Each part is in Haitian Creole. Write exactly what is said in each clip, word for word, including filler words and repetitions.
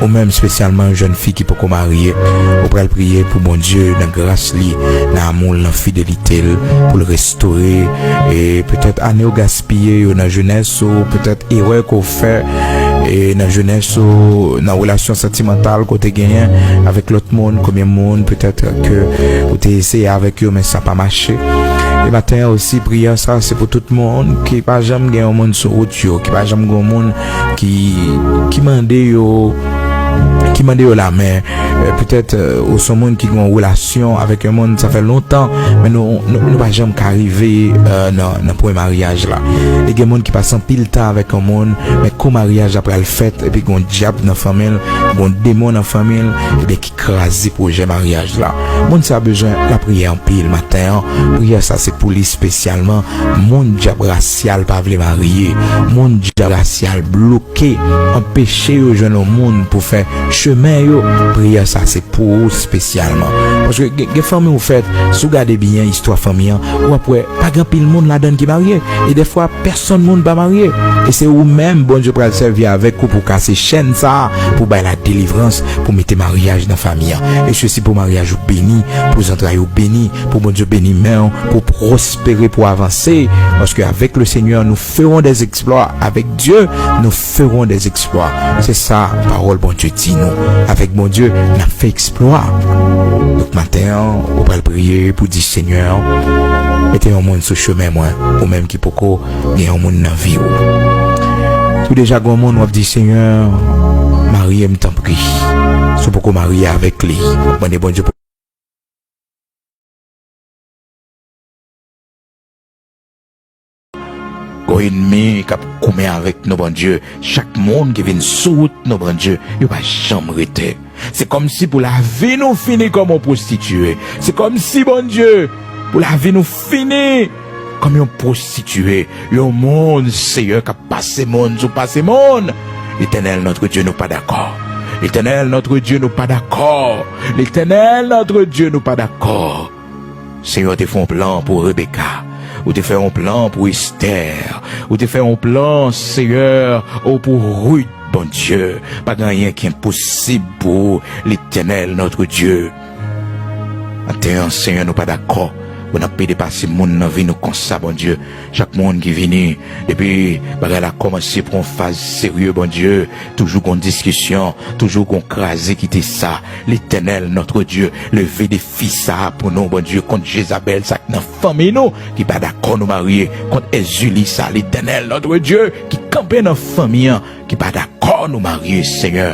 Ou menm espesyalman yon jèn fi ki poko marye, ou pral priye pou Bondye nan gras li, nan amou l, nan fidelite l, pou l restore, e petèt ane w gaspiye yo nan jenès ou, petèt erè ke w fè, e nan jenès ou, nan relasyon santimantal ke w te genyen avèk lòt moun, konbyen moun petèt ke ou te eseye avèk yo, men sa pa mache. E maten an osi, priyè sa se pou tout moun ki pa janm gen yon moun sou wout yo, ki pa janm gen yon moun ki, ki mande yo, ki mande yo lamen. Eh, petèt, eh, ou se yon moun ki gen yon relasyon avèk yon moun, sa fè lontan, men nou, nou, nou pa janm ka rive, eh, nan, nan pwen maryaj la. E gen moun ki pase anpil tan avèk yon moun, men kou maryaj la pral fèt, epi gen yon dyab nan fanmi l, gen yon demon nan fanmi l, ebyen ki kraze pwojè maryaj la. Moun sa bezwen lapriyè anpil maten an. Priyè sa se pou li espesyalman moun dyab rasyal pa vle marye, moun dyab rasyal bloke, anpeche yo jwenn yon moun pou fè chemen yo. Priyè sa se pou ou espesyalman. Paske gen, gen fanmi ou fèt, si w gade byen istwa fanmi an, w ap wè pa gen anpil moun ladan l ki marye. E dèfwa, pèsonn moun pa marye. E se ou menm Bondye pral sèvi avèk ou pou kase chèn sa a, pou bay la delivrans, pou mete maryaj nan fanmi an. E sesi pou maryaj ou beni, pou zantray ou beni, pou Bondye beni men w, pou w pwospere, pou w avanse. Paske avec le Seigneur, nous ferons des exploits. Avec Dieu, nous ferons des exploits. Se sa pawòl Bondye di nou. Avèk Bondye, n ap fè eksplwa. Donk, maten an, ou pral priye pou di, Senyè, mete yon moun sou chemen mwen, ou menm ki poko gen yon moun nan vi w. Si w deja gen yon moun, w ap di, Senyè, marye m, tanpri. Si w poko marye avèk li, w ap mande Bondye pou Gon ènmi k ap goumen avèk nou, Bondye. Chak moun ki vin sou wout nou, Bondye, yo pa janm rete. Se kòmsi pou lavi nou fini kòm yon pwostitiye. Se kòmsi, Bondye, pou lavi nou fini kòm yon pwostitiye. Yon moun, Seyè, k ap pase moun sou pase moun. Letènèl, notre Dieu, nou pa dakò. Letènèl, notre Dieu, nou pa dakò. Letènèl, notre Dieu, nou pa dakò. Senyè, ou te fè yon plan pou Rebeka. Ou te fè yon plan pou Estè. Ou te fè yon plan, Senyè, o, pou Rit, Bondye. Pa gen anyen ki enposib pou ou, Letènèl, notre Dieu. Maten an, Senyè, nou pa dakò pou n ap pede pase moun nan vi nou konsa, Bondye. Chak moun ki vini, depi bagay la kòmanse pran yon faz serye, Bondye, toujou gon diskisyon, toujou gon kraze kite sa. Letènèl, notre Dieu, leve defi sa a pou nou, Bondye, kont Jezabèl sa k nan fanmi nou, ki pa dakò nou marye, kont Èzili sa, Letènèl, notre Dieu, ki kanpe nan fanmi an, ki pa dakò nou marye, Senyè.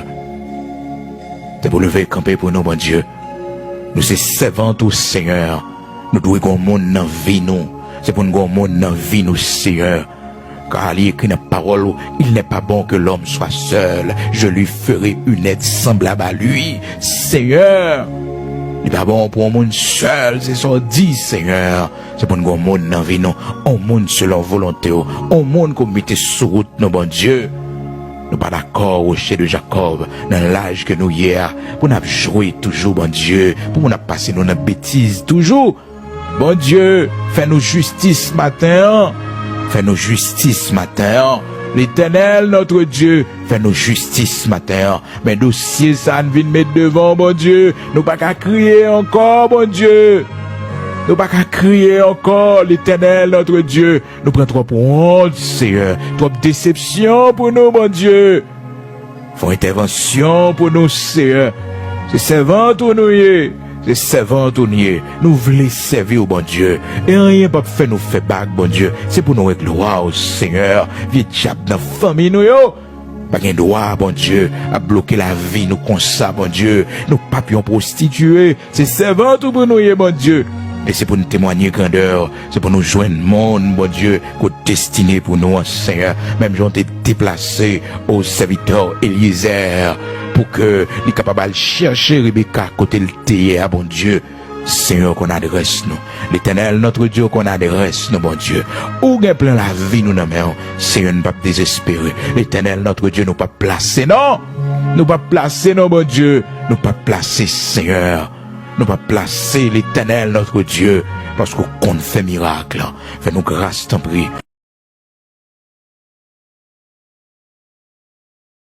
Se pou leve kanpe pou nou, Bondye. Nou se sèvant ou, Senyè. Nou dwe gon moun nan vi nou. Se pou n gon moun nan vi nou, Senyè. Car il est écrit nan pawòl ou, il n'est pas bon que l'homme soit seul. Je lui ferai une aide semblable à lui. Senyè, li pa bon pou yon moun sèl, se sa w di, Senyè. Se pou n gon moun nan vi nou, yon moun selon volonte w, yon moun ke w mete sou wout nou, Bondye. Nou pa dakò, Rocher de Jacob, nan laj ke nou ye a, pou n ap jwe toujou, Bondye, pou moun ap pase nou nan betiz toujou. Bondye, fè nou jistis maten an. Fè nou jistis maten an. Letènèl, notre Dieu, fè nou jistis maten an. Men dosye sa a n vin met devan w, Bondye. Nou pa ka kriye ankò, Bondye. Nou pa ka kriye ankò, Letènèl, notre Dieu. Nou pran twòp wont, Seyè. Twòp desepsyon pou nou, Bondye. Fè yon entèvansyon pou nou, Seyè. Se sèvant ou nou ye. Se sèvant ou nou ye. Nou vle sèvi w, Bondye. E anyen p ap fè nou fè bak, Bondye. Se pou nou wè glwa w, Seyè. Vye dyab nan fanmi nou yo pa gen dwa, Bondye, ap bloke lavi nou konsa, Bondye. Nou p ap yon pwostitiye. Se sèvant ou pou nou ye, Bondye. E se pou nou temwanye grandè w. Se pou nou jwenn moun, Bondye, ke w destine pou nou an, Senyè. Menm jan w te deplase, o, sèvitè w Elyezè, pou ke li kapab al chèche Rebeka kote l te ye a, Bondye. Senyè, ou konn adrès nou. Letènèl, notre Dieu, ou konn adrès nou, Bondye. Ou gen plan lavi nou nan men w. Senyè, nou p ap dezespere. Letènèl, notre Dieu, nou p ap plase, non. Nou p ap plase, non, Bondye. Nou p ap plase, Senyè. Nou p ap plase, Letènèl, notre Dieu, paske w konn fè mirak. Fè nou gras, tanpri.